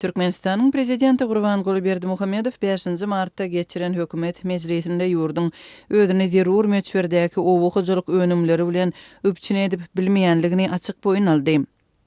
Türkmenistanyň Prezidenti Gurbanguly Berdimuhamedow bäşinji martda geçiren hökümet mejlisinde ýurduň özüni zerur möçberdäki oba hojalyk önümleri bilen üpjün edip bilmeýänligini açyk boýun aldy.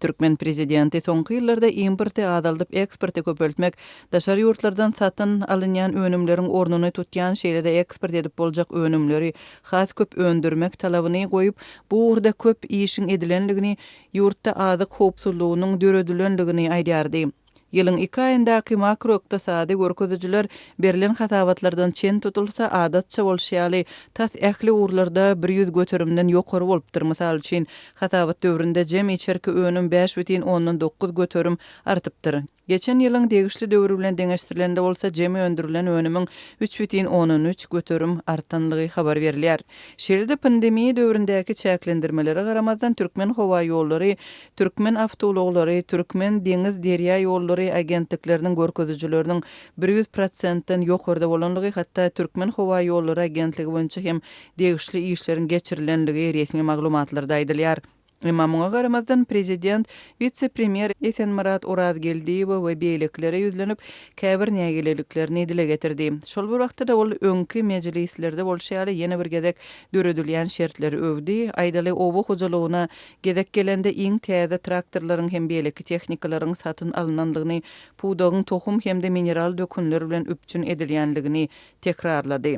Türkmen prezidenti soňky ýyllarda importy azaldyp, eksporty köpeltmek, daşary ýurtlardan satyn alynýan önümleriň ornuny tutýan, şeýle-de eksport edip boljak önümleri has köp öndürmek talabyny goýup, bu ugurda köp işiň edilenligini, ýurtda azyk howpsuzlygynyň döredilendigini aýdýardy. Ýylyň iki aýyndaky makroykdysady görkezijiler berlen hasabatlardan çen tutulsa, adatça bolşy ýaly, tas ähli ugurlarda 100 göterimden ýokary bolupdyr. Mysal üçin, hasabat döwründe jemi içerki önüm 5,9 göterim artypdyr. Geçen ýylyň degişli döwri bilen deňeşdirilende bolsa, jemi öndürilen önümiň 3,3 göterim artandygy habar berilýär. Şeýle-de pandemiýa döwründäki çäklendirmelere garamazdan, Türkmenhowaýollary, Türkmenawtoulaglary, Türkmen deňiz derýa ýollary agentlikleriniň görkezijileriniň 100 prosentden ýokarda bolandygy, hatda Türkmenhowaýollary agentligi boýunça hem degişli işleriň geçirilenligi resmi maglumatlarda aýdylýar. Emma muňa garamazdan, prezident wise-premýer Esenmyrat Orazgeldiýewe we beýlekilere ýüzlenip, käbir nägileliklerini dile getirdi. Şol bir wagtda-da ol öňki mejlislerde bolşy ýaly ýene bir gezek döredilýän şertleri öwdi, aýdaly, oba hojalygyna gezek gelende iň täze traktorlaryň hem beýleki tehnikalaryň satyn alnandygyny, pudagyň tohum hem-de mineral dökünler bilen üpjün edilýändigini tekrarlady.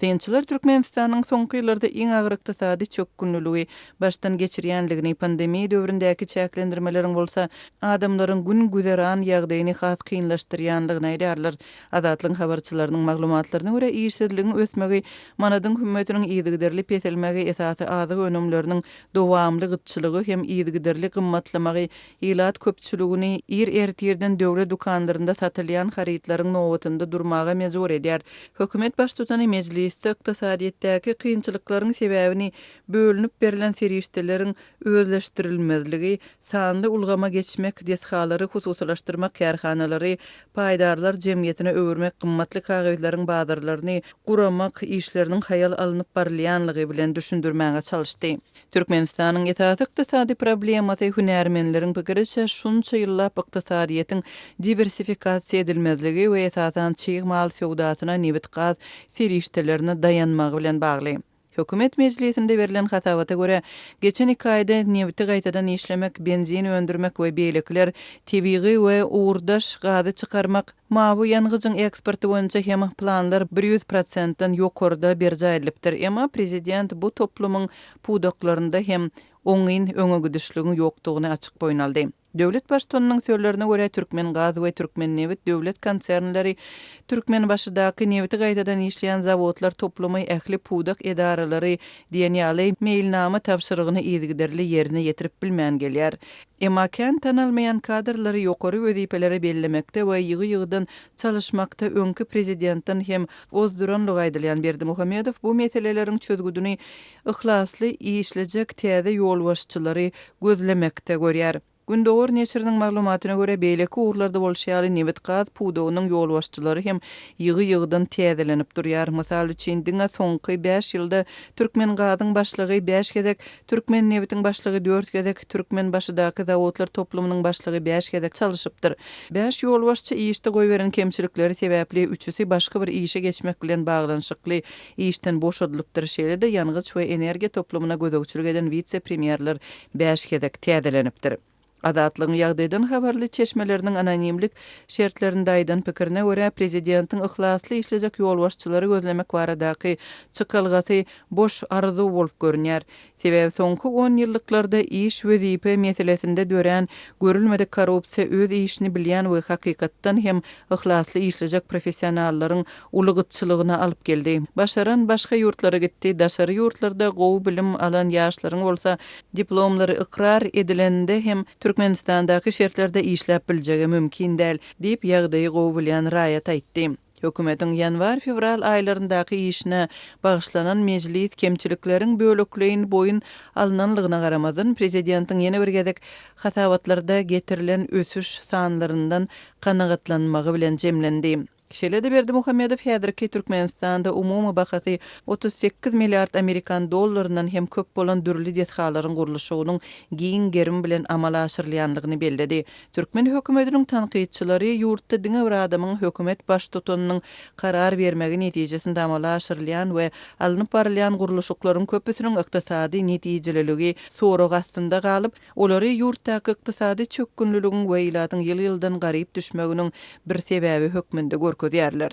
Synçylar Türkmenistanyň soňky ýyllarda iň agyr ykdysady çökgünliligi başdan geçirýändigini, pandemiýa döwründäki çäklendirmeleriň bolsa adamlaryň gün-güzeran ýagdaýyny has kynlaşdyrýandygyny aýdýarlar. Azatlygyň habarçylarynyň maglumatlaryna görä, işsizligiň ösmegi, manadyň hümmetiniň yzygiderli peselmegi, esasy azyk önümleriniň dowamly gytçylygy hem yzygiderli gymmatlamagy ilat köpçüligini ir ertirden döwlet dükanlarynda satylýan harytlaryň nobatynda durmaga mejbur edýär. Hökümet baştutany mejlisde ykdysadyýetdäki kynçylyklaryň sebäbini bölünip berlen serişdeleriň özleşdirilmezligi, sanly ulgama geçmek, desgalary hususylaşdyrmak, kärhanalary paýdarlar jemgyýetine öwürmek, gymmatly kagyzlaryň bazarlaryny guramak işleriniň haýal alnyp barylýanlygy bilen düşündirmäge çalyşdy. Türkmenistanyň esasy ykdysady problemasy, hünärmenleriň pikiriçe, şunça ýyllap ykdysadyýetiň diwersifikasiýa edilmezligi we esasan çig mal söwdasyna, nebit-gaz serişdelerine daýanmagy bilen bagly. Hökümet mejlisinde berlen hasabata görä, geçen iki aýda nebiti gaýtadan işlemek, benzin öndürmek we beýlekiler, tebigy we ugurdaş gazy çykarmak, mawy ýangyjyň eksporty boýunça hem planlar 100 prosentden ýokarda berjaý edilipdir. Emma prezident bu toplumyň pudaklarynda hem oňyn öňegidişligiň ýokdugyny açyk boýun aldy. Döwlet Baştutanynyň sözlerine görä, Türkmengaz we Türkmennebit döwlet konsernleri, Türkmenbaşydaky nebiti gaýtadan işleýän zawodlar toplumy, ähli pudak edaralary diýen ýaly meýilnama tabşyrygyny yzygiderli ýerine ýetirip bilmän gelýär. Emma kän tanalmaýan kadrlary ýokary wezipelere bellemekde we ýygy-ýygydan çalyşmakda öňki prezidentden hem ozduranlygy aýdylýan Berdimuhamedow bu meseleleriň çözgüdini yhlasly işlejek täze ýolbaşçylary gözlemekde görýär. Gündogar neşiriniň maglumatyna görä, beýleki ugurlarda bolşy ýaly, nebit-gaz pudagynyň ýolbaşçylary hem ýygy-ýygydan täzelenip durýar. Mysal üçin, diňe soňky bäş ýylda Türkmengazyň başlygy bäş gezek, Türkmennebitiň başlygy dört gezek, Türkmenbaşydaky zawodlar toplumynyň başlygy bäş gezek çalyşypdyr. Bäş ýolbaşçy işde goýberen kemçilikleri sebäpli üçüsi başga bir işe geçmek bilen baglanyşykly işden boşadylypdyr, şeýle-de ýangyç we energiýa toplumyna gözegçilik eden wise-premýerler bäş gezek täzelenipdir. Azatlygyň ýagdaýdan habarly çeşmeleriniň anonimlik şertlerinde aýdan pikirine görä, prezidentiň yhlasly işlejek ýolbaşçylary gözlemek baradaky çykalgasy boş arzuw bolup görünýär. Sebäbi soňky onýyllyklarda iş-wezipe meselesinde dörän görülmedik korrupsiýa öz işini bilýän we hakykatdan hem yhlasly işlejek professionallaryň uly gytçylygyna alyp geldi. Başaran başga ýurtlara gitdi, daşary ýurtlarda gowy bilim alan ýaşlaryň bolsa diplomlary ykrar edilende hem Türkmenistandaky şertlerde işläp biljegi mümkin däl, diýip, ýagdaýy gowy bilýän raýat aýtdy. Hökümetiň ýanwar-fewral aýlaryndaky işine bagyşlanan mejlis kemçilikleriň bölekleýin boýun alnanlygyna garamazdan, prezidentiň ýene bir gezek hasabatlarda getirilen ösüş sanlaryndan kanagatlanmagy bilen jemlendi. Şeýle-de Berdimuhamedow häzirki Türkmenistanda umumy bahasy 38 milliard amerikan dollaryndan hem köp bolan dürli desgalaryň gurluşygynyň giň gerim bilen amala aşyrylýandygyny belledi. Türkmen hökümetiniň tankytçylary ýurtda diňe bir adamyň hökümet baştutanynyň karar bermegi netijesinde amala aşyrylýan we alnyp barylýan gurluşyklaryň köpüsiniň ykdysady netijeliligi sorag astynda galyp, olary ýurtdaky ykdysady çökgünliligiň we ilatyň ýyl-ýyldan garyp düşmeginiň bir sebäbi hökmünde görkezýärler.